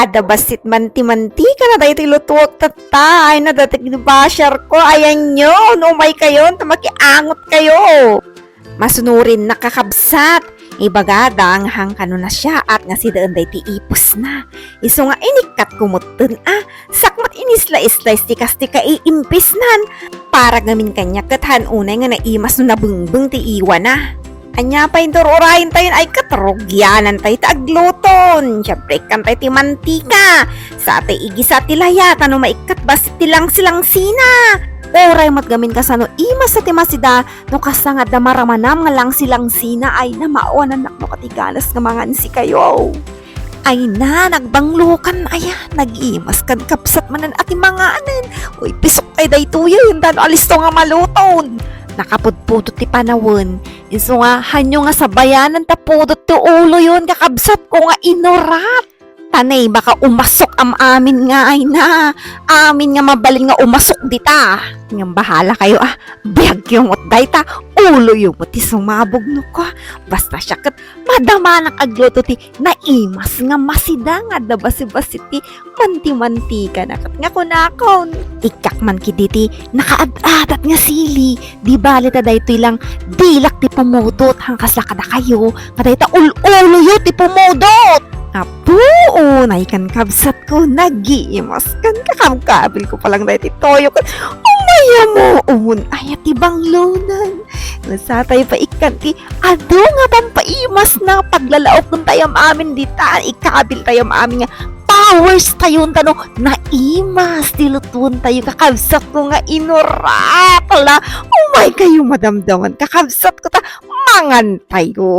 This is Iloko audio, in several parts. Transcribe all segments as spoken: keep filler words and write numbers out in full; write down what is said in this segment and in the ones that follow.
Adda bassit manti-mantika na daytoy lutuok tatta. Ay, nadadaig ni basher ko. Ayanyo, no umay kayo, ta makiangot kayo. Masunurin na kakabsat. Ibaga dang hang kano nasyaat nga sidaen daytoy ipusna. Isu nga inikkat ko metten a, sakmat inisla-isla ti kas ti kaiimpisnan. Para gamin kaniak ket han unay nga naimas no nabungbong ti iwana. Ania pay, dur-urayen tayon ay ket rugianan tayo ti agluton. Siyempre, ikkan tayo ti mantika. Sa tay igisa ti layat, ano maikkat bassit ti langsilangsina. Uray met gamin kasano imas ti masida, no kasta nga adda maramanam nga langsilangsina ay namawanan nak no katiganas nga mangan sikayo. Ay na, nagbanglokan, aya, nagimas kan kabsat manen a ti manganen. Uy, pisok tay daytoyen, tano alisto nga maluton. Nakapudpudot ti panawen. Isu nga, hanyo nga sabayanan ta pudot ti uloyon, kakabsat ko nga inurat. Tanay, baka umasok am amin nga ay na. Amin nga mabalin nga umasok dita. Ngem bahala kayo, ah. Biag yo met dayta, ulo yo met ti sumabog no ka. Basta siya ket madamanak agluto ti naimas nga masida nga adda basi-basi ti manti-mantika na ket nga kunakon. Ikkak man kidi ti nakaad-adat nga sili, di bali ta daytoy lang dilak ti pumudot, han kasla kadakayo, kadayta ul-ulo yo ti pumudot. Apo, unay kan kabsat ko, nagiimas kan kakabkabil ko pa lang daytoy toyo ket umayamo, umun aya ti banglonan. Satay pa ikkan ti adu nga pampaimas na paglalaoken tayo amin dita, ikabil tayo amin nga powers tayo tano naimas ti lutuon tayo kakabsat ko nga inurat. Ala, umay kayo madamdaman kakabsat ko ta mangan tayo.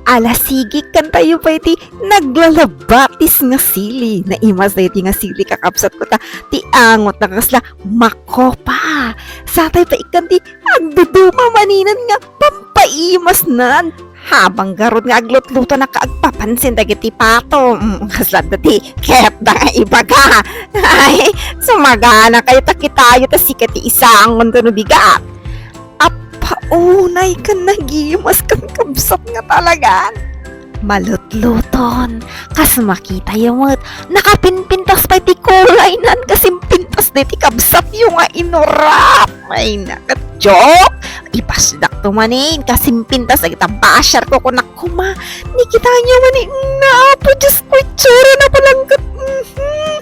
Ala, sige, ikkan tayo pay ti naglalabatis nga sili. Naimas tayo ti nga sili kakabsat ko ta ti angot na kasla makopa. Satay pa ikkan ti agduduma manen nga pampaimasnan. Habang garud nga aglutluto na ka agpapansin dagiti pato. Mm, kasla dati ket da nga ibaga. Ay, sumagana kayo ta kitayo ta sika ti isangon no bigat. Appa, unay kan nagimas kan kabsat nga talagan. Malutluton, kas makita yo met, nakapinpintas pay ti kulay nan, kasimpintas deti kabsat yo nga inurat. Ay, nakat joke. Ipasdak to manen, kasimpintas dagita basher ko kunak kuma. Ni kita nyo manen, na, apo, Diyos ko, itsura na ko lang kat, mhm.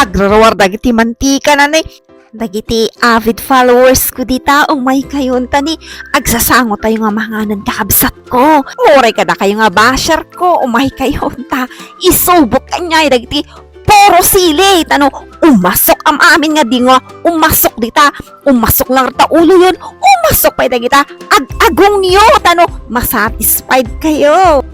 Agraruar dagiti mantika na ni. Dagiti avid followers ko dita, umay kayon ta ni agsasango tayo nga manganan kakabsat ko. Uray kada kayo nga basher ko, umay kayon ta isubok kaniay dagiti puro sili, tano umasok am amin nga di nga umasok dita, umasok lang ta ulo yon, umasok pay dagita ag-agong yo, tano masatisfied kayo.